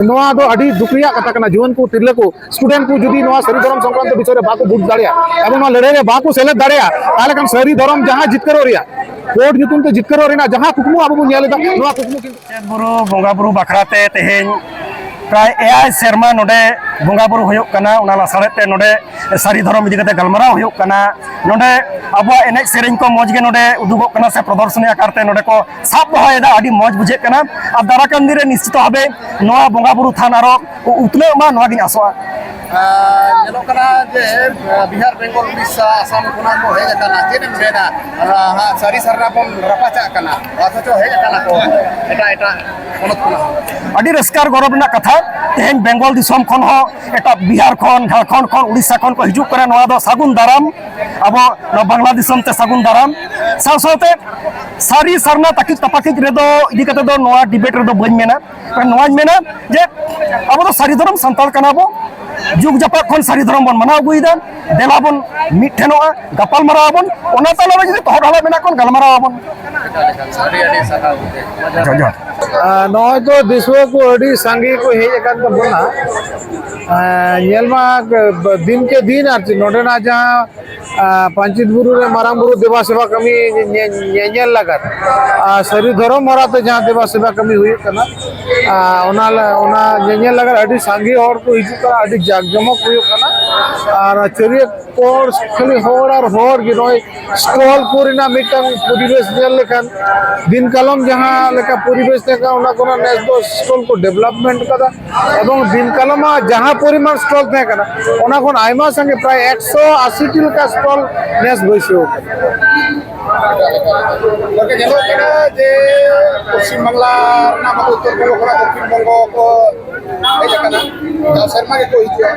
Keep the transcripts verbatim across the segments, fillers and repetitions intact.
ᱱᱚᱣᱟ ᱫᱚ ᱟᱹᱰᱤ ᱫᱩᱠ ᱨᱮᱭᱟᱜ ᱠᱟᱛᱷᱟ ᱠᱟᱱᱟ᱾ ᱡᱩᱣᱟᱹᱱ ᱠᱚ, ᱛᱤᱨᱞᱟᱹ ᱠᱚ, ᱥᱴᱩᱰᱮᱱᱴ ᱠᱚ ᱡᱩᱫᱤ ᱱᱚᱣᱟ ᱥᱟᱹᱨᱤ ᱫᱷᱚᱨᱚᱢ ᱥᱚᱝᱠᱨᱟᱱᱛᱚ ᱵᱤᱥᱚᱭ ᱨᱮ ᱵᱟᱠᱚ ᱵᱩᱡᱽ ᱫᱟᱲᱮᱭᱟᱜᱼᱟ ᱮᱵᱚᱝ ᱱᱚᱣᱟ ᱞᱟᱹᱲᱦᱟᱹᱭ ᱨᱮ ᱵᱟᱠᱚ ᱥᱮᱞᱮᱫ ᱫᱟᱲᱮᱭᱟᱜᱼᱟ, ᱛᱟᱦᱚᱞᱮ ᱠᱷᱟᱱ ᱥᱟᱹᱨᱤ ᱫᱷᱚᱨᱚᱢ ᱡᱟᱦᱟᱸ ᱡᱤᱛᱠᱟᱹᱨᱚᱜ ᱨᱮᱭᱟᱜ, ᱠᱳᱨᱴ ᱧᱩᱛᱩᱢ ᱛᱮ ᱡᱤᱛᱠᱟᱹᱨᱚᱜ ᱨᱮᱱᱟᱜ ᱡᱟᱦᱟᱸ ᱠᱩᱠᱢᱩ ᱟᱵᱚ ᱵᱚᱱ ᱧᱮᱞ ᱮᱫᱟ, ᱱᱚᱣᱟ ᱠᱩᱠᱢᱩ ᱠᱤᱱᱛᱩ ᱯᱟᱧᱪᱮᱛ ᱵᱩᱨᱩ ᱵᱚᱸᱜᱟ ᱵᱩᱨᱩ ᱵᱟᱠᱷᱨᱟ ᱛᱮ ᱛᱮᱦᱮᱧ ᱯᱨᱟᱭ ᱮᱭᱟᱭ ᱥᱮᱨᱢᱟ ᱱᱚᱰᱮ ᱵᱚᱸᱜᱟ ᱵᱩᱨᱩ ᱦᱩᱭᱩᱜ ᱠᱟᱱᱟ᱾ ᱚᱱᱟ ᱞᱟᱥᱟᱲᱦᱮᱫ ᱛᱮ ᱱᱚᱰᱮ ᱥᱟᱹᱨᱤ ᱫᱷᱚᱨᱚᱢ ᱤᱫᱤ ᱠᱟᱛᱮ ᱜᱟᱞᱢᱟᱨᱟᱣ ᱦᱩᱭᱩᱜ ᱠᱟᱱᱟ᱾ ᱱᱚᱰᱮ ᱟᱵᱚᱣᱟᱜ ᱮᱱᱮᱡ ᱥᱮᱨᱮᱧ ᱠᱚ ᱢᱚᱡᱽ ᱜᱮ ᱱᱚᱰᱮ ᱩᱫᱩᱜᱚᱜ ᱠᱟᱱᱟ ᱥᱮ ᱯᱨᱚᱫᱚᱨᱥᱚᱱᱤ ᱟᱠᱟᱨ ᱛᱮ ᱱᱚᱰᱮ ᱠᱚ ᱥᱟᱵ ᱫᱚᱦᱚᱭᱮᱫᱟ᱾ ᱟᱹᱰᱤ ᱢᱚᱡᱽ ᱵᱩᱡᱷᱟᱹᱜ ᱠᱟᱱᱟ᱾ ᱟᱨ ᱫᱟᱨᱟᱭ ᱠᱟᱱ ᱫᱤᱱ ᱨᱮ ᱱᱤᱥᱪᱤᱛ ᱵᱷᱟᱵᱮ ᱱᱚᱣᱟ ᱵᱚᱸᱜᱟ ᱵᱩᱨᱩ ᱛᱷᱟᱱ ᱟᱨᱚ ᱩᱛᱱᱟᱹᱜ ᱢᱟ, ᱱᱚᱣᱟ ᱜᱤᱧ ᱟᱥᱚᱜᱼᱟ᱾ ᱟᱨ ᱧᱮᱞᱚᱜ ᱠᱟᱱᱟ ᱡᱮ ᱵᱤᱦᱟᱨ, ᱵᱮᱝᱜᱚᱞ, ᱩᱲᱤᱥᱥᱟ, ᱟᱥᱟᱢ ᱠᱷᱚᱱᱟᱜ ᱠᱚ ᱦᱮᱡ ᱟᱠᱟᱱᱟ᱾ ᱪᱮᱫ ᱮᱢ ᱢᱮᱱᱟ? ᱟᱨ ᱥᱟᱹᱨᱤ ᱥᱟᱨᱱᱟ ᱵᱚᱱ ᱨᱟᱯᱟᱪᱟᱜ ᱠᱟᱱᱟ, ᱚᱛᱷᱚᱪᱚ ᱦᱮᱡ ᱟᱠᱟᱱᱟ ᱠᱚ ᱮᱴᱟᱜ ᱮᱴᱟᱜ ᱯᱚᱱᱚᱛ ᱠᱷᱚᱱᱟᱜ ᱦᱚᱸ᱾ ᱟᱹᱰᱤ ᱨᱟᱹᱥᱠᱟᱹ ᱟᱨ ᱜᱚᱨᱚᱵᱽ ᱨᱮᱱᱟᱜ ᱠᱟᱛᱷᱟ, ᱛᱮᱦᱮᱧ ᱵᱮᱝᱜᱚᱞ ᱫᱤᱥᱚᱢ ᱠᱷᱚᱱ ᱦᱚᱸ, ᱮᱴᱟᱜ ᱵᱤᱦᱟᱨ ᱠᱷᱚᱱ, ᱡᱷᱟᱲᱠᱷᱚᱸᱰ ᱠᱷᱚᱱ, ᱩᱲᱤᱥᱥᱟ ᱠᱷᱚᱱ ᱠᱚ ᱦᱤᱡᱩᱜ ᱠᱟᱱᱟ᱾ ᱱᱚᱣᱟ ᱫᱚ ᱥᱟᱹᱜᱩᱱ ᱫᱟᱨᱟᱢ, ᱟᱵᱚ ᱱᱚᱣᱟ ᱵᱟᱝᱞᱟ ᱫᱤᱥᱚᱢ ᱛᱮ ᱥᱟᱹᱜᱩᱱ ᱫᱟᱨᱟᱢ᱾ ᱥᱟᱶ ᱥᱟᱶᱛᱮ ᱥᱟᱹᱨᱤ ᱥᱟᱨᱱᱟ ᱛᱟᱹᱠᱤᱡ ᱛᱟᱯᱟᱠᱤᱡ ᱨᱮᱫᱚ ᱤᱫᱤ ᱠᱟᱛᱮ ᱫᱚ ᱱᱚᱣᱟ ᱰᱤᱵᱮᱴ ᱨᱮᱫᱚ ᱵᱟᱹᱧ ᱢᱮᱱᱟ᱾ ᱱᱚᱣᱟᱧ ᱢᱮᱱᱟ ᱡᱮ ᱟᱵᱚ ᱫᱚ ᱥᱟᱹᱨᱤ ᱫᱷᱚᱨᱚᱢ ᱥᱟᱱᱛᱟᱲ ᱠᱟᱱᱟ ᱵᱚ, ᱡᱩᱜᱽ ᱡᱟᱯᱟᱜ ᱠᱷᱚᱱ ᱥᱟᱹᱨᱤ ᱫᱷᱚᱨᱚᱢ ᱵᱚᱱ ᱢᱟᱱᱟᱣ ᱟᱹᱜᱩᱭᱮᱫᱟ᱾ ᱫᱮᱞᱟ ᱵᱚᱱ ᱢᱤᱫ ᱴᱷᱮᱱᱚᱜᱼᱟ, ᱜᱟᱯᱟᱞ ᱢᱟᱨᱟᱣ ᱟᱵᱚᱱ, ᱚᱱᱟ ᱛᱟᱞᱟᱨᱮ ᱡᱩᱫᱤ ᱛᱚᱦᱚᱫ ᱦᱟᱞᱚᱛ ᱢᱮᱱᱟᱜ ᱠᱷᱟᱱ ᱜᱟᱞᱢᱟᱨᱟᱣ ᱟᱵᱚᱱ᱾ ᱟᱹᱰᱤ ᱟᱹᱰᱤ ᱥᱟᱨᱦᱟᱣ ᱜᱚᱢᱠᱮ᱾ ᱡᱚᱦᱟᱨ, ᱡᱚᱦᱟᱨ᱾ ᱟᱨ ᱱᱚᱜᱼᱚᱭ ᱛᱚ ᱫᱤᱥᱩᱣᱟᱹ ᱠᱚ ᱟᱹᱰᱤ ᱥᱟᱸᱜᱮ ᱠᱚ ᱦᱮᱡ ᱟᱠᱟᱱ ᱛᱟᱵᱚᱱᱟ᱾ ᱟᱨ ᱧᱮᱞ ᱢᱟ ᱫᱤᱱ ᱠᱮ ᱫᱤᱱ ᱟᱨ ᱪᱮᱫ ᱱᱚᱰᱮᱱᱟᱜ ᱡᱟᱦᱟᱸ ᱟᱨ ᱯᱟᱧᱪᱮᱛ ᱵᱩᱨᱩ ᱨᱮ ᱢᱟᱨᱟᱝ ᱵᱩᱨᱩ ᱫᱮᱵᱟ ᱥᱮᱵᱟ ᱠᱟᱹᱢᱤ ᱧᱮ-, ᱧᱮᱧᱮᱞ ᱞᱟᱜᱟᱫ ᱟᱨ ᱥᱟᱹᱨᱤ ᱫᱷᱚᱨᱚᱢ ᱦᱚᱨᱟ ᱛᱮ ᱡᱟᱦᱟᱸ ᱫᱮᱵᱟ ᱥᱮᱵᱟ ᱠᱟᱹᱢᱤ ᱦᱩᱭᱩᱜ ᱠᱟᱱᱟ, ᱟᱨ ᱚᱱᱟ ᱞᱟ-, ᱚᱱᱟ ᱧᱮᱧᱮᱞ ᱞᱟᱜᱟᱫ ᱟᱹᱰᱤ ᱥᱟᱸᱜᱮ ᱦᱚᱲ ᱠᱚ ᱦᱤᱡᱩᱜ ᱠᱟᱱᱟ, ᱟᱹᱰᱤ ᱡᱟᱠ ᱡᱚᱢᱚᱠ ᱦᱩᱭᱩᱜ ᱠᱟᱱᱟ᱾ ᱟᱨ ᱪᱟᱹᱨᱭᱟᱹ ᱠᱚᱬ ᱠᱷᱟᱹᱞᱤ ᱦᱚᱲ ᱟᱨ ᱦᱚᱲ ᱜᱮ᱾ ᱱᱚᱜᱼᱚᱭ ᱥᱴᱚᱞ ᱠᱚ ᱨᱮᱱᱟᱜ ᱢᱤᱫᱴᱟᱝ ᱯᱚᱨᱤᱵᱮᱥ ᱧᱮᱞ ᱞᱮᱠᱷᱟᱱ ᱫᱤᱱ ᱠᱟᱞᱚᱢ ᱡᱟᱦᱟᱸ ᱞᱮᱠᱟ ᱯᱚᱨᱤᱵᱮᱥ ᱛᱟᱦᱮᱸ ᱠᱟᱱᱟ, ᱚᱱᱟ ᱠᱷᱚᱱᱟᱜ ᱱᱮᱥ ᱫᱚ ᱥᱴᱚᱞ ᱠᱚ ᱰᱮᱵᱷᱞᱚᱯᱢᱮᱱᱴ ᱠᱟᱫᱟ᱾ ᱮᱵᱚᱝ ᱫᱤᱱ ᱠᱟᱞᱚᱢᱟᱜ ᱡᱟᱦᱟᱸ ᱯᱚᱨᱤᱢᱟᱱ ᱥᱴᱚᱞ ᱛᱟᱦᱮᱸ ᱠᱟᱱᱟ, ᱚᱱᱟ ᱠᱷᱚᱱ ᱟᱭᱢᱟ ᱥᱟᱸᱜᱮ, ᱯᱨᱟᱭ ᱮᱠᱥᱚ ᱟᱥᱤ ᱴᱤ ᱞᱮᱠᱟ ᱥᱴᱚᱞ ᱱᱮᱥ ᱵᱟᱹᱭᱥᱟᱹᱣ ᱟᱠᱟᱱᱟ᱾ ᱜᱚᱢᱠᱮ, ᱧᱮᱞᱚᱜ ᱠᱟᱱᱟ ᱡᱮ ᱯᱚᱥᱪᱤᱢ ᱵᱟᱝᱞᱟ ᱨᱮᱱᱟᱜ ᱢᱟᱛᱚ ᱩᱛᱛᱚᱨ ᱵᱚᱝᱜᱚ ᱠᱷᱚᱱᱟᱜ ᱫᱚᱠᱠᱷᱤᱱ ᱵᱚᱝᱜᱚ ᱠᱚ ᱦᱮᱡ ᱟᱠᱟᱱᱟ, ᱡᱟᱣ ᱥᱮᱨᱢᱟ ᱜᱮᱠᱚ ᱦᱤᱡᱩᱜᱼᱟ᱾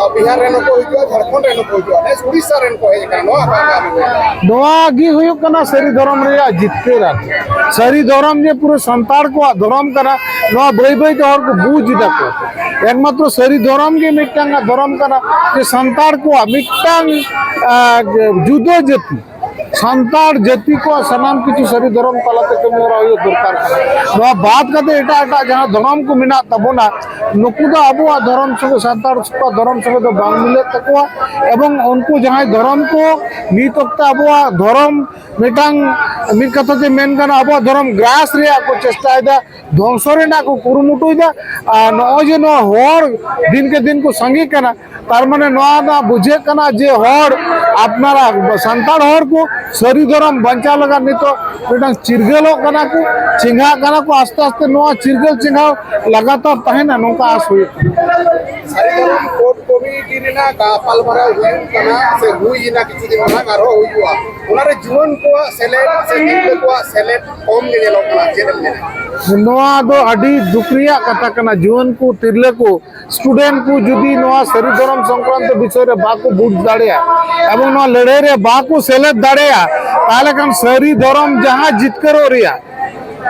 ᱟᱨ ᱵᱤᱦᱟᱨ ᱨᱮᱱ ᱦᱚᱸᱠᱚ ᱦᱤᱡᱩᱜᱼᱟ, ᱡᱷᱟᱲᱠᱷᱚᱸᱰ ᱨᱮᱱ ᱦᱚᱸᱠᱚ ᱦᱤᱡᱩᱜᱼᱟ, ᱱᱮᱥ ᱩᱲᱤᱥᱥᱟ ᱨᱮᱱ ᱠᱚ ᱦᱮᱡ ᱟᱠᱟᱱᱟ᱾ ᱱᱚᱣᱟ ᱚᱠᱟ ᱞᱮᱠᱟ ᱵᱮᱱ ᱢᱮᱱᱟ? ᱱᱚᱣᱟ ᱜᱮ ᱦᱩᱭᱩᱜ ᱠᱟᱱᱟ ᱥᱟᱹᱨᱤ ᱫᱷᱚᱨᱚᱢ ᱨᱮᱭᱟᱜ ᱡᱤᱛᱠᱟᱹᱨ᱾ ᱟᱨ ᱥᱟᱹᱨᱤ ᱫᱷᱚᱨᱚᱢ ᱡᱮ ᱯᱩᱨᱟᱹ ᱥᱟᱱᱛᱟᱲ ᱠᱚᱣᱟᱜ ᱫᱷᱚᱨᱚᱢ ᱠᱟᱱᱟ, ᱱᱚᱣᱟ ᱵᱟᱹᱭ ᱵᱟᱹᱭ ᱛᱮ ᱦᱚᱲ ᱠᱚ ᱵᱩᱡᱽ ᱮᱫᱟ ᱠᱚ᱾ ᱮᱠᱢᱟᱛᱨᱚ ᱥᱟᱹᱨᱤ ᱫᱷᱚᱨᱚᱢ ᱜᱮ ᱢᱤᱫᱴᱟᱝ ᱫᱷᱚᱨᱚᱢ ᱠᱟᱱᱟ, ᱡᱮ ᱥᱟᱱᱛᱟᱲ ᱠᱚᱣᱟᱜ ᱢᱤᱫᱴᱟᱝ, ᱟᱸ, ᱡᱩᱫᱟᱹ ᱡᱟᱹᱛᱤ, ᱥᱟᱱᱛᱟᱲ ᱡᱟᱹᱛᱤ ᱠᱚᱣᱟᱜ ᱥᱟᱱᱟᱢ ᱠᱤᱪᱷᱩ ᱥᱟᱹᱨᱤ ᱫᱷᱚᱨᱚᱢ ᱛᱟᱞᱟᱛᱮ ᱠᱟᱹᱢᱤ ᱦᱚᱨᱟ ᱦᱩᱭᱩᱜ ᱫᱚᱨᱠᱟᱨ ᱠᱟᱱᱟ᱾ ᱱᱚᱣᱟ ᱵᱟᱫ ᱠᱟᱛᱮ ᱮᱴᱟᱜ ᱮᱴᱟᱜ ᱡᱟᱦᱟᱸ ᱫᱷᱚᱨᱚᱢ ᱠᱚ ᱢᱮᱱᱟᱜ ᱛᱟᱵᱚᱱᱟ, ᱱᱩᱠᱩ ᱫᱚ ᱟᱵᱚᱣᱟᱜ ᱫᱷᱚᱨᱚᱢ ᱥᱚᱸᱜᱮ, ᱥᱟᱱᱛᱟᱲ ᱠᱚᱣᱟᱜ ᱫᱷᱚᱨᱚᱢ ᱥᱚᱸᱜᱮ ᱫᱚ ᱵᱟᱝ ᱢᱤᱞᱟᱹᱜ ᱛᱟᱠᱚᱣᱟ᱾ ᱮᱵᱚᱝ ᱩᱱᱠᱩ ᱡᱟᱦᱟᱸᱭ ᱫᱷᱚᱨᱚᱢ ᱠᱚ ᱱᱤᱛ ᱚᱠᱛᱮ ᱟᱵᱚᱣᱟᱜ ᱫᱷᱚᱨᱚᱢ ᱢᱤᱫᱴᱟᱝ, ᱢᱤᱫ ᱠᱟᱛᱷᱟ ᱛᱮ ᱢᱮᱱ ᱜᱟᱱᱚᱜᱼᱟ, ᱟᱵᱚᱣᱟᱜ ᱫᱷᱚᱨᱚᱢ ᱜᱨᱟᱥ ᱨᱮᱭᱟᱜ ᱠᱚ ᱪᱮᱥᱴᱟᱭᱮᱫᱟ, ᱫᱷᱚᱝᱥᱚ ᱨᱮᱱᱟᱜ ᱠᱚ ᱠᱩᱨᱩᱢᱩᱴᱩᱭᱮᱫᱟ᱾ ᱟᱨ ᱱᱚᱜᱼᱚᱭ ᱡᱮ ᱱᱚᱣᱟ ᱦᱚᱲ ᱫᱤᱱ ᱠᱮ ᱫᱤᱱ ᱠᱚ ᱥᱟᱸᱜᱮ ᱠᱟᱱᱟ, ᱛᱟᱨ ᱢᱟᱱᱮ ᱱᱚᱣᱟ ᱫᱚ ᱵᱩᱡᱷᱟᱹᱜ ᱠᱟᱱᱟ ᱡᱮ ᱦᱚᱲ, ᱟᱯᱱᱟᱨᱟᱜ ᱥᱟᱱᱛᱟᱲ ᱦᱚᱲ ᱠᱚ ᱥᱟᱹᱨᱤ ᱫᱷᱚᱨᱚᱢ ᱵᱟᱧᱪᱟᱣ ᱞᱟᱹᱜᱤᱫ ᱱᱤᱛᱚᱜ ᱢᱤᱫᱴᱟᱝ ᱪᱤᱨᱜᱟᱹᱞᱚᱜ ᱠᱟᱱᱟ ᱠᱚ, ᱪᱮᱸᱜᱷᱟᱜ ᱠᱟᱱᱟ ᱠᱚ᱾ ᱟᱥᱛᱮ ᱟᱥᱛᱮ ᱱᱚᱣᱟ ᱪᱤᱨᱜᱟᱹᱞ ᱪᱮᱸᱜᱷᱟᱣ ᱞᱟᱜᱟᱛᱟᱨ ᱛᱟᱦᱮᱱᱟ, ᱱᱚᱝᱠᱟ ᱟᱥ ᱦᱩᱭᱩᱜ ᱠᱟᱱᱟ᱾ ᱥᱟᱹᱨᱤ ᱫᱷᱚᱨᱚᱢ ᱠᱳᱰ ᱠᱚᱢᱤᱴᱤ ᱨᱮᱱᱟᱜ ᱜᱟᱯᱟᱞᱢᱟᱨᱟᱣ ᱦᱩᱭᱩᱜ ᱠᱟᱱᱟ ᱥᱮ ᱦᱩᱭ ᱮᱱᱟ, ᱠᱤᱪᱷᱩ ᱫᱤᱱ ᱢᱟᱲᱟᱝ ᱟᱨᱦᱚᱸ ᱦᱩᱭᱩᱜᱼᱟ, ᱚᱱᱟᱨᱮ ᱡᱩᱣᱟᱹᱱ ᱠᱚᱣᱟᱜ ᱥᱮᱞᱮᱫ ᱥᱮ ᱛᱤᱨᱞᱟᱹ ᱠᱚᱣᱟᱜ ᱥᱮᱞᱮᱫ ᱠᱚᱢ ᱜᱮ ᱧᱮᱞᱚᱜ ᱠᱟᱱᱟ, ᱪᱮᱫ ᱮᱢ ᱢᱮᱱᱟ? ᱱᱚᱣᱟ ᱫᱚ ᱟᱹᱰᱤ ᱫᱩᱠ ᱨᱮᱭᱟᱜ ᱠᱟᱛᱷᱟ ᱠᱟᱱᱟ᱾ ᱡᱩᱣᱟᱹᱱ ᱠᱚ, ᱛᱤᱨᱞᱟᱹ ᱠᱚ, ᱥᱴᱩᱰᱮᱱᱴ ᱠᱚ ᱡᱩᱫᱤ ᱱᱚᱣᱟ ᱥᱟᱹᱨᱤ ᱫᱷᱚᱨᱚᱢ ᱥᱚᱝᱠᱨᱟᱱᱛᱚ ᱵᱤᱥᱚᱭ ᱨᱮ ᱵᱟᱠᱚ ᱵᱩᱡᱽ ᱫᱟᱲᱮᱭᱟᱜᱼᱟ ᱮᱵᱚᱝ ᱱᱚᱣᱟ ᱞᱟᱹᱲᱦᱟᱹᱭ ᱨᱮ ᱵᱟᱠᱚ ᱥᱮᱞᱮᱫ ᱫᱟᱲᱮᱭᱟᱜᱼᱟ, ᱛᱟᱦᱚᱞᱮ ᱠᱷᱟᱱ ᱥᱟᱹᱨᱤ ᱫᱷᱚᱨᱚᱢ ᱡᱟᱦᱟᱸ ᱡᱤᱛᱠᱟᱹᱨᱚᱜ ᱨᱮᱭᱟᱜ,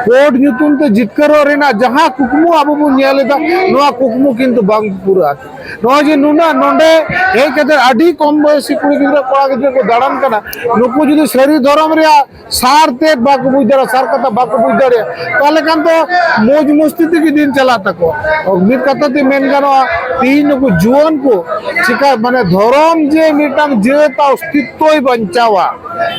ᱠᱳᱰ ᱧᱩᱛᱩᱢ ᱛᱮ ᱡᱤᱛᱠᱟᱹᱨᱚᱜ ᱨᱮᱱᱟᱜ ᱡᱟᱦᱟᱸ ᱠᱩᱠᱢᱩ ᱟᱵᱚ ᱵᱚᱱ ᱧᱮᱞ ᱮᱫᱟ, ᱱᱚᱣᱟ ᱠᱩᱠᱢᱩ ᱠᱤᱱᱛᱩ ᱵᱟᱝ ᱯᱩᱨᱟᱹᱜᱼᱟ᱾ ᱱᱚᱜᱼᱚᱭ ᱡᱮ ᱱᱩᱱᱟᱹᱜ ᱱᱚᱰᱮ ᱦᱮᱡ ᱠᱟᱛᱮ ᱟᱹᱰᱤ ᱠᱚᱢ ᱵᱚᱭᱚᱥᱤ ᱠᱩᱲᱤ ᱜᱤᱫᱽᱨᱟᱹ, ᱠᱚᱲᱟ ᱜᱤᱫᱽᱨᱟᱹ ᱠᱚ ᱫᱟᱬᱟᱱ ᱠᱟᱱᱟ, ᱱᱩᱠᱩ ᱡᱩᱫᱤ ᱥᱟᱹᱨᱤ ᱫᱷᱚᱨᱚᱢ ᱨᱮᱭᱟᱜ ᱥᱟᱨ ᱛᱮᱫ ᱵᱟᱠᱚ ᱵᱩᱡᱽ ᱫᱟᱲᱮᱭᱟᱜᱼᱟ, ᱥᱟᱨ ᱠᱟᱛᱷᱟ ᱵᱟᱠᱚ ᱵᱩᱡᱽ ᱫᱟᱲᱮᱭᱟᱜᱼᱟ, ᱛᱟᱦᱚᱞᱮ ᱠᱷᱟᱱ ᱫᱚ ᱢᱚᱡᱽ ᱢᱚᱥᱛᱤ ᱛᱮᱜᱮ ᱫᱤᱱ ᱪᱟᱞᱟᱜ ᱛᱟᱠᱚᱣᱟ᱾ ᱢᱤᱫ ᱠᱟᱛᱷᱟ ᱛᱮ ᱢᱮᱱ ᱜᱟᱱᱚᱜᱼᱟ, ᱛᱮᱦᱤᱧ ᱱᱩᱠᱩ ᱡᱩᱣᱟᱹᱱ ᱠᱚ ᱪᱤᱠᱟ, ᱢᱟᱱᱮ, ᱫᱷᱚᱨᱚᱢ ᱡᱮ ᱢᱤᱫᱴᱟᱝ ᱡᱟᱹᱛ ᱚᱥᱛᱤᱛᱣᱚᱭ ᱵᱟᱧᱪᱟᱣᱟ,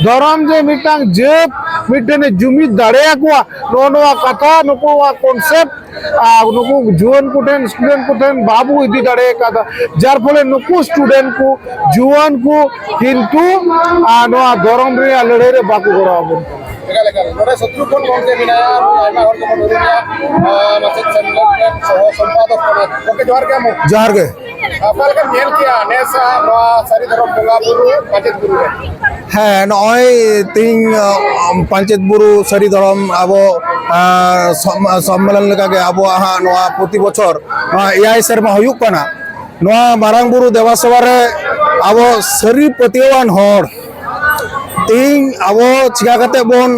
ᱫᱷᱚᱨᱚᱢ ᱡᱮ ᱢᱤᱫᱴᱟᱝ ᱡᱟᱹᱛ ᱢᱤᱫᱴᱮᱱᱮ ᱡᱩᱢᱤᱫ ᱫᱟᱲᱮᱭᱟᱠᱚᱣᱟ, ᱱᱚᱜᱼᱚ ᱱᱚᱣᱟ ᱠᱟᱛᱷᱟ, ᱱᱩᱠᱩᱣᱟᱜ ᱠᱚᱱᱥᱮᱯᱴ ᱟᱨ ᱱᱩᱠᱩ ᱡᱩᱣᱟᱹᱱ ᱠᱚᱴᱷᱮᱱ, ᱥᱴᱩᱰᱮᱱᱴ ᱠᱚᱴᱷᱮᱱ ᱵᱟᱵᱚ ᱤᱫᱤ ᱫᱟᱲᱮ ᱠᱟᱫᱟ, ᱡᱟᱨ ᱯᱷᱚᱞᱮ ᱱᱩᱠᱩ ᱥᱴᱩᱰᱮᱱᱴ ᱠᱚ, ᱡᱩᱣᱟᱹᱱ ᱠᱚ ᱠᱤᱱᱛᱩ, ᱟᱨ, ᱱᱚᱣᱟ ᱫᱷᱚᱨᱚᱢ ᱨᱮᱭᱟᱜ ᱞᱟᱹᱲᱦᱟᱹᱭ ᱨᱮ ᱵᱟᱠᱚ ᱜᱚᱲᱚ ᱟᱵᱚᱱ ᱠᱟᱱᱟ᱾ ᱮᱠᱟᱞ, ᱮᱠᱟᱞ᱾ ᱱᱚᱰᱮ ᱥᱚᱛᱨᱩᱜᱷᱚᱱ ᱜᱚᱢᱠᱮ ᱢᱮᱱᱟᱭᱟ, ᱱᱩᱭ ᱟᱭᱢᱟ ᱦᱚᱲ ᱜᱮᱵᱚᱱ ᱩᱨᱩᱢᱮᱭᱟ᱾ ᱟᱨ ᱢᱟᱪᱮᱫ ᱥᱮᱢᱞᱮᱫ ᱨᱮᱱ ᱥᱚᱦᱚ ᱥᱚᱢᱯᱟᱫᱚᱠ ᱠᱟᱱᱟᱭ᱾ ᱜᱚᱢᱠᱮ, ᱡᱚᱦᱟᱨ ᱜᱮ᱾ ᱟᱢ ᱦᱚᱸ ᱡᱚᱦᱟᱨ ᱜᱮ᱾ ᱚᱠᱟ ᱞᱮᱠᱟᱢ ᱧᱮᱞ ᱠᱮᱜᱼᱟ ᱱᱮᱥᱟᱜ ᱱᱚᱣᱟ ᱥᱟᱹᱨᱤ ᱫᱷᱚᱨᱚᱢ ᱵᱚᱸᱜᱟ ᱵᱩᱨᱩ ᱯᱟᱧᱪᱮᱛ ᱵᱩᱨᱩ ᱨᱮ? ᱦᱮᱸ, ᱱᱚᱜᱼᱚᱭ ᱛᱮᱦᱮᱧ, ᱟᱸ, ᱯᱟᱧᱪᱮᱛ ᱵᱩᱨᱩ ᱥᱟᱹᱨᱤ ᱫᱷᱚᱨᱚᱢ ᱟᱵᱚ, ᱟᱸ, ᱥᱚᱢ-, ᱥᱚᱢᱢᱮᱞᱚᱱ ᱞᱮᱠᱟᱜᱮ ᱟᱵᱚᱣᱟᱜ ᱦᱟᱸᱜ ᱱᱚᱣᱟ ᱯᱨᱚᱛᱤ ᱵᱚᱪᱷᱚᱨ ᱱᱚᱣᱟ ᱮᱭᱟᱭ ᱥᱮᱨᱢᱟ ᱦᱩᱭᱩᱜ ᱠᱟᱱᱟ᱾ ᱱᱚᱣᱟ ᱢᱟᱨᱟᱝ ᱵᱩᱨᱩ ᱫᱮᱵᱟ ᱥᱮᱵᱟ ᱨᱮ ᱟᱵᱚ ᱥᱟᱹᱨᱤ ᱯᱟᱹᱛᱭᱟᱹᱣᱟᱱ ᱦᱚᱲ ᱛᱮᱦᱮᱧ ᱟᱵᱚ ᱪᱤᱠᱟ ᱠᱟᱛᱮ ᱵᱚᱱ,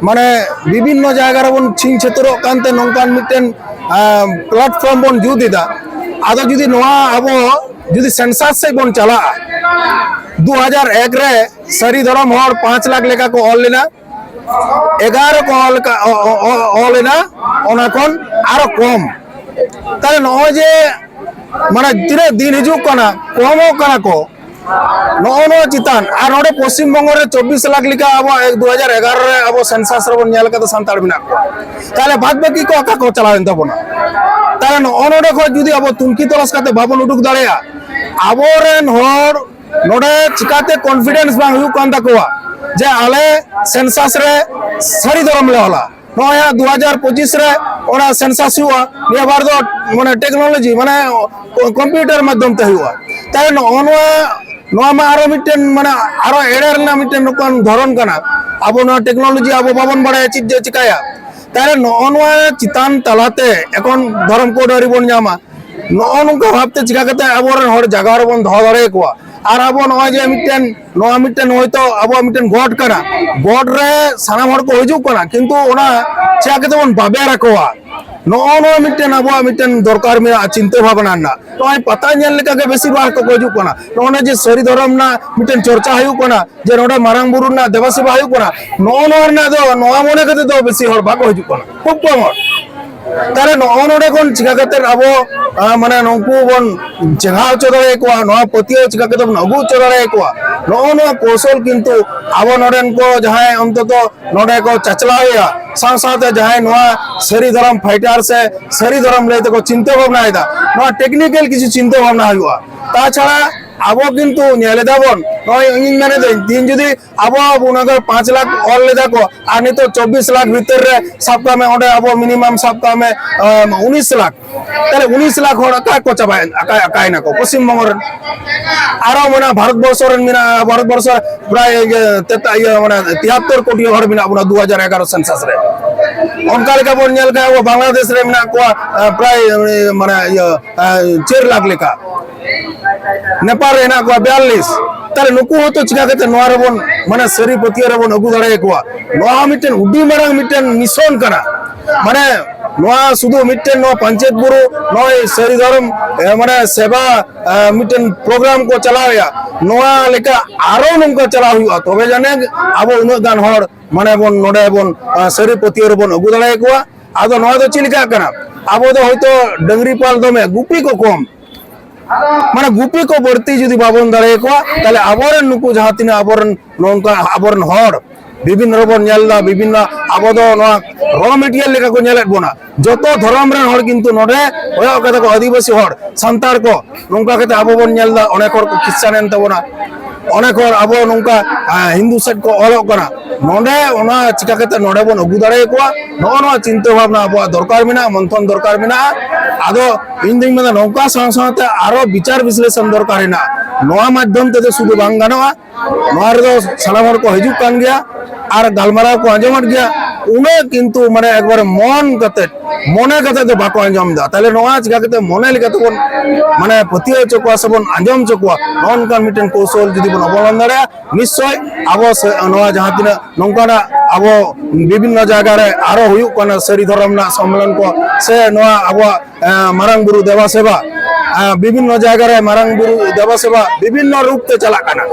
ᱢᱟᱱᱮ, ᱵᱤᱵᱷᱤᱱᱱᱚ ᱡᱟᱭᱜᱟ ᱨᱮᱵᱚᱱ ᱪᱷᱤᱝ ᱪᱷᱟᱹᱛᱩᱨᱚᱜ ᱠᱟᱱᱛᱮ ᱱᱚᱝᱠᱟᱱ ᱢᱤᱫᱴᱮᱱ, ᱟᱸ, ᱯᱞᱟᱴᱯᱷᱚᱨᱢ ᱵᱚᱱ ᱡᱩᱛ ᱮᱫᱟ᱾ ᱟᱫᱚ ᱡᱩᱫᱤ ᱱᱚᱣᱟ ᱟᱵᱚ ᱡᱩᱫᱤ ᱥᱮᱱᱥᱟᱥ ᱥᱮᱫ ᱵᱚᱱ ᱪᱟᱞᱟᱜᱼᱟ, ᱫᱩ ᱦᱟᱡᱟᱨ ᱮᱠ ᱨᱮ ᱥᱟᱹᱨᱤ ᱫᱷᱚᱨᱚᱢ ᱦᱚᱲ ᱯᱟᱸᱪ ᱞᱟᱠᱷ ᱞᱮᱠᱟ ᱠᱚ ᱚᱞ ᱞᱮᱱᱟ, ᱮᱜᱟᱨᱚ ᱠᱚ ᱚᱞ ᱠᱟ-, ᱚ-, ᱚ-, ᱚ-, ᱚᱞ ᱮᱱᱟ, ᱚᱱᱟ ᱠᱷᱚᱱ ᱟᱨᱚ ᱠᱚᱢ᱾ ᱛᱟᱦᱞᱮ ᱱᱚᱜᱼᱚᱭ ᱡᱮ ᱢᱟᱱᱮ ᱛᱤᱱᱟᱹᱜ ᱫᱤᱱ ᱦᱤᱡᱩᱜ ᱠᱟᱱᱟ, ᱠᱚᱢᱚᱜ ᱠᱟᱱᱟ ᱠᱚ, ᱱᱚᱜᱼᱚ ᱱᱚᱣᱟ ᱪᱮᱛᱟᱱ ᱟᱨ ᱱᱚᱰᱮ ᱯᱚᱥᱪᱤᱢ ᱵᱚᱝᱜᱚ ᱨᱮ ᱪᱚᱵᱵᱤᱥ ᱞᱟᱠᱷ ᱞᱮᱠᱟ ᱟᱵᱚ ᱫᱩ ᱦᱟᱡᱟᱨ ᱮᱜᱟᱨᱚ ᱨᱮ ᱟᱵᱚ ᱥᱮᱱᱥᱟᱥ ᱨᱮᱵᱚᱱ ᱧᱮᱞ ᱠᱟᱫᱟ ᱥᱟᱱᱛᱟᱲ ᱢᱮᱱᱟᱜ ᱠᱚᱣᱟ᱾ ᱛᱟᱦᱞᱮ ᱵᱟᱫ ᱵᱟᱹᱠᱤ ᱠᱚ ᱚᱠᱟ ᱠᱚ ᱪᱟᱞᱟᱣᱮᱱ ᱛᱟᱵᱚᱱᱟ? ᱛᱟᱦᱞᱮ ᱱᱚᱜᱼᱚ ᱱᱚᱰᱮ ᱠᱷᱚᱱ ᱡᱩᱫᱤ ᱟᱵᱚ ᱛᱩᱱᱠᱷᱤ ᱛᱚᱞᱟᱥ ᱠᱟᱛᱮ ᱵᱟᱵᱚᱱ ᱩᱰᱩᱠ ᱫᱟᱲᱮᱭᱟᱜᱼᱟ, ᱟᱵᱚᱨᱮᱱ ᱦᱚᱲ ᱱᱚᱰᱮ ᱪᱤᱠᱟᱛᱮ confidence ᱵᱟᱝ ᱦᱩᱭᱩᱜ ᱠᱟᱱ ᱛᱟᱠᱚᱣᱟ ᱡᱮ ᱟᱞᱮ ᱥᱮᱱᱥᱟᱥ ᱨᱮ ᱥᱟᱹᱨᱤ ᱫᱷᱚᱨᱚᱢ ᱞᱮ ᱚᱞᱟ? ᱱᱚᱜᱼᱚᱭ ᱦᱟᱸᱜ ᱫᱩ ᱦᱟᱡᱟᱨ ᱯᱚᱸᱪᱤᱥ ᱨᱮ ᱚᱱᱟ ᱥᱮᱱᱥᱟᱥ ᱦᱩᱭᱩᱜᱼᱟ, ᱱᱤᱭᱟᱹ ᱵᱟᱨ ᱫᱚ ᱢᱟᱱᱮ ᱴᱮᱠᱱᱳᱞᱚᱡᱤ ᱢᱟᱱᱮ ᱠᱚᱢᱯᱤᱭᱩᱴᱟᱨ ᱢᱟᱫᱽᱫᱷᱚᱢ ᱛᱮ ᱦᱩᱭᱩᱜᱼᱟ᱾ ᱛᱟᱦᱞᱮ ᱱᱚᱜᱼᱚ ᱱᱚᱣᱟ, ᱱᱚᱣᱟ ᱢᱟ ᱟᱨᱚ ᱢᱤᱫᱴᱮᱱ ᱢᱟᱱᱮ ᱟᱨᱚ ᱮᱲᱮ ᱨᱮᱱᱟᱜ ᱢᱤᱫᱴᱮᱱ ᱱᱚᱝᱠᱟᱱ ᱫᱷᱚᱨᱚᱱ ᱠᱟᱱᱟ᱾ ᱟᱵᱚ ᱱᱚᱣᱟ ᱴᱮᱠᱱᱳᱞᱚᱡᱤ ᱟᱵᱚ ᱵᱟᱵᱚᱱ ᱵᱟᱲᱟᱭᱟ ᱪᱮᱫ ᱡᱮ ᱪᱤᱠᱟᱹᱭᱟ᱾ ᱛᱟᱦᱞᱮ ᱱᱚᱜᱼᱚ ᱱᱚᱣᱟ ᱪᱮᱛᱟᱱ ᱛᱟᱞᱟᱛᱮ ᱮᱠᱷᱚᱱ ᱫᱷᱚᱨᱚᱢ ᱠᱳᱰ ᱟᱹᱣᱨᱤ ᱵᱚᱱ ᱧᱟᱢᱟ, ᱱᱚᱜᱼᱚ ᱱᱚᱝᱠᱟ ᱵᱷᱟᱵᱛᱮ ᱪᱤᱠᱟ ᱠᱟᱛᱮ ᱟᱵᱚᱨᱮᱱ ᱦᱚᱲ ᱡᱟᱜᱟᱣ ᱨᱮᱵᱚᱱ ᱫᱚᱦᱚ ᱫᱟᱲᱮᱭᱟᱠᱚᱣᱟ? ᱟᱨ ᱟᱵᱚ ᱱᱚᱜᱼᱚᱭ ᱡᱮ ᱢᱤᱫᱴᱮᱱ, ᱱᱚᱣᱟ ᱢᱤᱫᱴᱮᱱ ᱦᱚᱭᱛᱳ ᱟᱵᱚᱣᱟᱜ ᱢᱤᱫᱴᱮᱱ ᱜᱚᱰ ᱠᱟᱱᱟ, ᱜᱚᱰ ᱨᱮ ᱥᱟᱱᱟᱢ ᱦᱚᱲ ᱠᱚ ᱦᱤᱡᱩᱜ ᱠᱟᱱᱟ, ᱠᱤᱱᱛᱩ ᱚᱱᱟ ᱪᱤᱠᱟ ᱠᱟᱛᱮ ᱵᱚᱱ ᱵᱟᱵᱮᱨ ᱟᱠᱚᱣᱟ? ᱱᱚᱜᱼᱚ ᱱᱚᱣᱟ ᱢᱤᱫᱴᱮᱱ ᱟᱵᱚᱣᱟᱜ ᱢᱤᱫᱴᱮᱱ ᱫᱚᱨᱠᱟᱨ ᱢᱮᱱᱟᱜᱼᱟ ᱪᱤᱱᱛᱟᱹ ᱵᱷᱟᱵᱱᱟ ᱨᱮᱱᱟᱜ᱾ ᱱᱚᱜᱼᱚᱭ ᱯᱟᱛᱟ ᱧᱮᱞ ᱞᱮᱠᱟ ᱜᱮ ᱵᱮᱥᱤᱨ ᱵᱷᱟᱜᱽ ᱠᱚ ᱦᱤᱡᱩᱜ ᱠᱟᱱᱟ᱾ ᱱᱚᱜᱼᱚᱭ ᱡᱮ ᱥᱟᱹᱨᱤ ᱫᱷᱚᱨᱚᱢ ᱨᱮᱱᱟᱜ ᱢᱤᱫᱴᱮᱱ ᱪᱚᱨᱪᱟ ᱦᱩᱭᱩᱜ ᱠᱟᱱᱟ, ᱡᱮ ᱱᱚᱰᱮ ᱢᱟᱨᱟᱝ ᱵᱩᱨᱩ ᱨᱮᱱᱟᱜ ᱫᱮᱵᱟ ᱥᱮᱵᱟ ᱦᱩᱭᱩᱜ ᱠᱟᱱᱟ, ᱱᱚᱜᱼᱚ ᱱᱚᱣᱟ ᱨᱮᱱᱟᱜ ᱫᱚ, ᱱᱚᱣᱟ ᱢᱚᱱᱮ ᱠᱟᱛᱮ ᱫᱚ ᱵᱮᱥᱤ ᱦᱚᱲ ᱵᱟᱠᱚ ᱦᱤᱡᱩᱜ ᱠᱟᱱᱟ, ᱠᱷᱩᱵ ᱠᱚᱢ ᱦᱚᱲ᱾ ᱛᱟᱦᱞᱮ ᱱᱚᱜᱼᱚ ᱱᱚᱰᱮ ᱠᱷᱚᱱ ᱪᱤᱠᱟ ᱠᱟᱛᱮ ᱟᱵᱚ, ᱟᱸ, ᱢᱟᱱᱮ ᱱᱩᱠᱩ ᱵᱚᱱ ᱪᱮᱸᱜᱷᱟᱣ ᱦᱚᱪᱚ ᱫᱟᱲᱮᱭᱟᱠᱚᱣᱟ, ᱱᱚᱣᱟ ᱯᱟᱹᱛᱭᱟᱹᱣ ᱪᱤᱠᱟ ᱠᱟᱛᱮ ᱵᱚᱱ ᱟᱹᱜᱩ ᱦᱚᱪᱚ ᱫᱟᱲᱮᱭᱟᱠᱚᱣᱟ, ᱱᱚᱜᱼᱚ ᱱᱚᱣᱟ ᱠᱚᱣᱥᱚᱞ ᱠᱤᱱᱛᱩ ᱟᱵᱚ ᱱᱚᱰᱮᱱ ᱠᱚ ᱡᱟᱦᱟᱸᱭ ᱚᱱᱛᱚᱛᱚ ᱱᱚᱰᱮ ᱠᱚ ᱪᱟᱪᱞᱟᱣᱮᱫᱼᱟ, ᱥᱟᱶ ᱥᱟᱶᱛᱮ ᱡᱟᱦᱟᱸᱭ ᱱᱚᱣᱟ ᱥᱟᱹᱨᱤ ᱫᱷᱚᱨᱚᱢ fighter ᱥᱮ ᱥᱟᱹᱨᱤ ᱫᱷᱚᱨᱚᱢ ᱞᱟᱹᱭ ᱛᱮᱠᱚ ᱪᱤᱱᱛᱟᱹ ᱵᱷᱟᱵᱽᱱᱟᱭᱮᱫᱟ, ᱱᱚᱣᱟ technical ᱠᱤᱪᱷᱩ ᱪᱤᱱᱛᱟᱹ ᱵᱷᱟᱵᱽᱱᱟ ᱦᱩᱭᱩᱜᱼᱟ᱾ ᱛᱟᱪᱷᱟᱲᱟ ᱟᱵᱚ ᱠᱤᱱᱛᱩ ᱧᱮᱞ ᱮᱫᱟ ᱵᱚᱱ, ᱱᱚᱜᱼᱚᱭ ᱤᱧᱤᱧ ᱢᱮᱱᱮᱫᱟᱹᱧ, ᱛᱤᱦᱤᱧ ᱡᱩᱫᱤ ᱟᱵᱚ ᱚᱱᱟ ᱠᱚ ᱯᱟᱸᱪ ᱞᱟᱠᱷ ᱚᱞ ᱞᱮᱫᱟ ᱠᱚ, ᱟᱨ ᱱᱤᱛᱚᱜ ᱪᱚᱵᱵᱤᱥ ᱞᱟᱠᱷ ᱵᱷᱤᱛᱤᱨ ᱨᱮ ᱥᱟᱵ ᱠᱟᱜ ᱢᱮ, ᱚᱸᱰᱮ ᱟᱵᱚ minimum ᱥᱟᱵ ᱠᱟᱜ ᱢᱮ, ᱟᱢ, ᱩᱱᱤᱥ ᱞᱟᱠᱷ, ᱛᱟᱦᱞᱮ ᱩᱱᱤᱥ ᱞᱟᱠᱷ ᱦᱚᱲ ᱚᱠᱟ ᱠᱚ ᱪᱟᱵᱟᱭᱮᱱ, ᱚᱠᱟ, ᱚᱠᱟᱭᱮᱱᱟ ᱠᱚ ᱯᱚᱥᱪᱤᱢ ᱵᱚᱝᱜᱚ ᱨᱮᱱ? ᱟᱨᱚ ᱢᱮᱱᱟᱜᱼᱟ ᱵᱷᱟᱨᱚᱛ ᱵᱚᱨᱥᱚ ᱨᱮᱱ, ᱢᱮᱱᱟᱜᱼᱟ ᱵᱷᱟᱨᱚᱛ ᱵᱚᱨᱥᱚ ᱨᱮ ᱯᱨᱟᱭ ᱤᱭᱟᱹ, ᱛᱮᱛᱟ-, ᱤᱭᱟᱹ, ᱢᱟᱱᱮ ᱛᱤᱦᱟᱛᱛᱚᱨ ᱠᱳᱴᱤ ᱦᱚᱲ ᱢᱮᱱᱟᱜ ᱵᱚᱱᱟ ᱫᱩ ᱦᱟᱡᱟᱨ ᱮᱜᱟᱨᱚ ᱥᱮᱱᱥᱟᱥ ᱨᱮ᱾ ᱚᱱᱠᱟ ᱞᱮᱠᱟ ᱵᱚᱱ ᱧᱮᱞ ᱠᱷᱟᱱ ᱟᱵᱚ ᱵᱟᱝᱞᱟᱫᱮᱥ ᱨᱮ ᱢᱮᱱᱟᱜ ᱠᱚᱣᱟ, ᱟᱸ, ᱯᱨᱟᱭ, ᱢᱟᱱᱮ ᱤᱭᱟᱹ, ᱟᱸ, ᱪᱟᱨ ᱞᱟᱠᱷ ᱞᱮᱠᱟ᱾ ᱱᱮᱯᱟᱞ ᱨᱮ ᱦᱮᱱᱟᱜ ᱠᱚᱣᱟ ᱵᱤᱭᱟᱞᱞᱤᱥ᱾ ᱛᱟᱦᱞᱮ ᱱᱩᱠᱩ ᱦᱚᱸᱛᱚ ᱪᱤᱠᱟ ᱠᱟᱛᱮ ᱱᱚᱣᱟ ᱨᱮᱵᱚᱱ, ᱢᱟᱱᱮ ᱥᱟᱹᱨᱤ ᱯᱟᱹᱛᱭᱟᱹᱣ ᱨᱮᱵᱚᱱ ᱟᱹᱜᱩ ᱫᱟᱲᱮᱭᱟᱠᱚᱣᱟ? ᱱᱚᱣᱟ ᱦᱚᱸ ᱢᱤᱫᱴᱮᱱ ᱟᱹᱰᱤ ᱢᱟᱨᱟᱝ ᱢᱤᱫᱴᱮᱱ mission ᱠᱟᱱᱟ᱾ ᱢᱟᱱᱮ ᱱᱚᱣᱟ ᱥᱩᱫᱷᱩ ᱢᱤᱫᱴᱮᱱ ᱱᱚᱣᱟ ᱯᱟᱧᱪᱮᱛ ᱵᱩᱨᱩ ᱱᱚᱜᱼᱚᱭ ᱥᱟᱹᱨᱤ ᱫᱷᱚᱨᱚᱢ, ᱮ, ᱢᱟᱱᱮ ᱥᱮᱵᱟ, ᱮ, ᱢᱤᱫᱴᱮᱱ ᱯᱨᱳᱜᱨᱟᱢ ᱠᱚ ᱪᱟᱞᱟᱣᱮᱫᱼᱟ, ᱱᱚᱣᱟ ᱞᱮᱠᱟ ᱟᱨᱚ ᱱᱚᱝᱠᱟ ᱪᱟᱞᱟᱣ ᱦᱩᱭᱩᱜᱼᱟ, ᱛᱚᱵᱮ ᱡᱟᱹᱱᱤᱡ ᱟᱵᱚ ᱩᱱᱟᱹᱜ ᱜᱟᱱ ᱦᱚᱲ ᱢᱟᱱᱮ ᱵᱚᱱ ᱱᱚᱰᱮ ᱵᱚᱱ, ᱮ, ᱥᱟᱹᱨᱤ ᱯᱟᱹᱛᱭᱟᱹᱣ ᱨᱮᱵᱚᱱ ᱟᱹᱜᱩ ᱫᱟᱲᱮᱭᱟᱠᱚᱣᱟ᱾ ᱟᱫᱚ ᱱᱚᱣᱟ ᱫᱚ ᱪᱮᱫ ᱞᱮᱠᱟᱜ ᱠᱟᱱᱟ? ᱟᱵᱚ ᱫᱚ ᱦᱚᱭᱛᱳ ᱰᱟᱹᱝᱨᱤ ᱯᱟᱞ ᱫᱚᱢᱮ, ᱜᱩᱯᱤ ᱠᱚ ᱠᱚᱢ, ᱢᱟᱱᱮ ᱜᱩᱯᱤ ᱠᱚ ᱵᱟᱹᱲᱛᱤ ᱡᱩᱫᱤ ᱵᱟᱵᱚᱱ ᱫᱟᱲᱮᱭᱟᱠᱚᱣᱟ, ᱛᱟᱦᱞᱮ ᱟᱵᱚᱨᱮᱱ ᱱᱩᱠᱩ ᱡᱟᱦᱟᱸ ᱛᱤᱱᱟᱹᱜ ᱟᱵᱚᱨᱮᱱ ᱱᱚᱝᱠᱟ ᱟᱵᱚᱨᱮᱱ ᱦᱚᱲ ᱵᱤᱵᱷᱤᱱᱱᱚ ᱨᱮᱵᱚᱱ ᱧᱮᱞ ᱮᱫᱟ, ᱵᱤᱵᱷᱤᱱᱱᱚ ᱟᱵᱚ ᱫᱚ ᱱᱚᱣᱟ ᱨᱚ ᱢᱮᱴᱮᱨᱤᱭᱟᱞ ᱞᱮᱠᱟ ᱠᱚ ᱧᱮᱞᱮᱫ ᱵᱚᱱᱟ᱾ ᱡᱚᱛᱚ ᱫᱷᱚᱨᱚᱢ ᱨᱮᱱ ᱦᱚᱲ ᱠᱤᱱᱛᱩ ᱱᱚᱰᱮ ᱦᱩᱭᱩᱜ ᱠᱟᱛᱮ ᱠᱚ ᱟᱹᱫᱤᱵᱟᱹᱥᱤ ᱦᱚᱲ, ᱥᱟᱱᱛᱟᱲ ᱠᱚ, ᱱᱚᱝᱠᱟ ᱠᱟᱛᱮ ᱟᱵᱚ ᱵᱚᱱ ᱧᱮᱞ ᱮᱫᱟ, ᱚᱱᱮᱠ ᱦᱚᱲ ᱠᱚ ᱠᱷᱨᱤᱥᱪᱟᱱ ᱮᱱ ᱛᱟᱵᱚᱱᱟ, ᱚᱱᱮᱠ ᱦᱚᱲ ᱟᱵᱚ ᱱᱚᱝᱠᱟ, ᱟ, ᱦᱤᱱᱫᱩ ᱥᱮᱫ ᱠᱚ ᱚᱞᱚᱜ ᱠᱟᱱᱟ᱾ ᱱᱚᱰᱮ ᱚᱱᱟ ᱪᱤᱠᱟ ᱠᱟᱛᱮ ᱱᱚᱰᱮ ᱵᱚᱱ ᱟᱹᱜᱩ ᱫᱟᱲᱮᱭᱟᱠᱚᱣᱟ, ᱱᱚᱜᱼᱚ ᱱᱚᱣᱟ ᱪᱤᱱᱛᱟᱹ ᱵᱷᱟᱵᱽᱱᱟ ᱟᱵᱚᱣᱟᱜ ᱫᱚᱨᱠᱟᱨ ᱢᱮᱱᱟᱜᱼᱟ, ᱢᱚᱱᱛᱷᱚᱱ ᱫᱚᱨᱠᱟᱨ ᱢᱮᱱᱟᱜᱼᱟ᱾ ᱟᱫᱚ ᱤᱧ ᱫᱩᱧ ᱢᱮᱱᱟ ᱱᱚᱝᱠᱟ ᱥᱟᱶ ᱥᱟᱶᱛᱮ ᱟᱨᱚ ᱵᱤᱪᱟᱨ ᱵᱤᱥᱞᱮᱥᱚᱱ ᱫᱚᱨᱠᱟᱨ ᱦᱮᱱᱟᱜᱼᱟ᱾ ᱱᱚᱣᱟ ᱢᱟᱫᱽᱫᱷᱚᱢ ᱛᱮᱫᱚ ᱥᱩᱫᱷᱩ ᱵᱟᱝ ᱜᱟᱱᱚᱜᱼᱟ, ᱱᱚᱣᱟ ᱨᱮᱫᱚ ᱥᱟᱱᱟᱢ ᱦᱚᱲ ᱠᱚ ᱦᱤᱡᱩᱜ ᱠᱟᱱ ᱜᱮᱭᱟ ᱟᱨ ᱜᱟᱞᱢᱟᱨᱟᱣ ᱠᱚ ᱟᱸᱡᱚᱢᱮᱫ ᱜᱮᱭᱟ᱾ ᱩᱱᱟᱹᱜ ᱠᱤᱱᱛᱩ ᱢᱟᱱᱮ ᱮᱠᱵᱟᱨᱮ ᱢᱚᱱ ᱠᱟᱛᱮ, ᱢᱚᱱᱮ ᱠᱟᱛᱮ ᱫᱚ ᱵᱟᱠᱚ ᱟᱸᱡᱚᱢ ᱮᱫᱟ᱾ ᱛᱟᱦᱞᱮ ᱱᱚᱣᱟ ᱪᱤᱠᱟ ᱠᱟᱛᱮ ᱢᱚᱱᱮ ᱞᱮᱠᱟ ᱛᱮᱵᱚᱱ ᱢᱟᱱᱮ ᱯᱟᱹᱛᱭᱟᱹᱣ ᱦᱚᱪᱚ ᱠᱚᱣᱟ ᱥᱮᱵᱚᱱ ᱟᱸᱡᱚᱢ ᱦᱚᱪᱚ ᱠᱚᱣᱟ? ᱱᱚᱜᱼᱚ ᱱᱚᱝᱠᱟᱱ ᱢᱤᱫᱴᱮᱱ ᱠᱚᱣᱥᱚᱞ ᱡᱩᱫᱤ ᱵᱚᱱ ᱚᱵᱚᱞᱚᱢᱵᱚᱱ ᱫᱟᱲᱮᱭᱟᱜᱼᱟ, ᱱᱤᱥᱪᱚᱭ ᱟᱵᱚ ᱥᱮ-, ᱱᱚᱣᱟ ᱡᱟᱦᱟᱸ ᱛᱤᱱᱟᱹᱜ ᱱᱚᱝᱠᱟᱱᱟᱜ ᱟᱵᱚ ᱵᱤᱵᱷᱤᱱᱱᱚ ᱡᱟᱭᱜᱟ ᱨᱮ ᱟᱨᱚ ᱦᱩᱭᱩᱜ ᱠᱟᱱᱟ ᱥᱟᱹᱨᱤ ᱫᱷᱚᱨᱚᱢ ᱨᱮᱱᱟᱜ ᱥᱚᱢᱢᱮᱞᱚᱱ ᱠᱚ, ᱥᱮ ᱱᱚᱣᱟ ᱟᱵᱚᱣᱟᱜ, ᱮ, ᱢᱟᱨᱟᱝ ᱵᱩᱨᱩ ᱫᱮᱵᱟ ᱥᱮᱵᱟ, ᱮ, ᱵᱤᱵᱷᱤᱱᱱᱚ ᱡᱟᱭᱜᱟ ᱨᱮ ᱢᱟᱨᱟᱝ ᱵᱩᱨᱩ ᱫᱮᱵᱟ ᱥᱮᱵᱟ ᱵᱤᱵᱷᱤᱱᱱᱚ ᱨᱩᱯ ᱛᱮ ᱪᱟᱞᱟᱜ ᱠᱟᱱᱟ᱾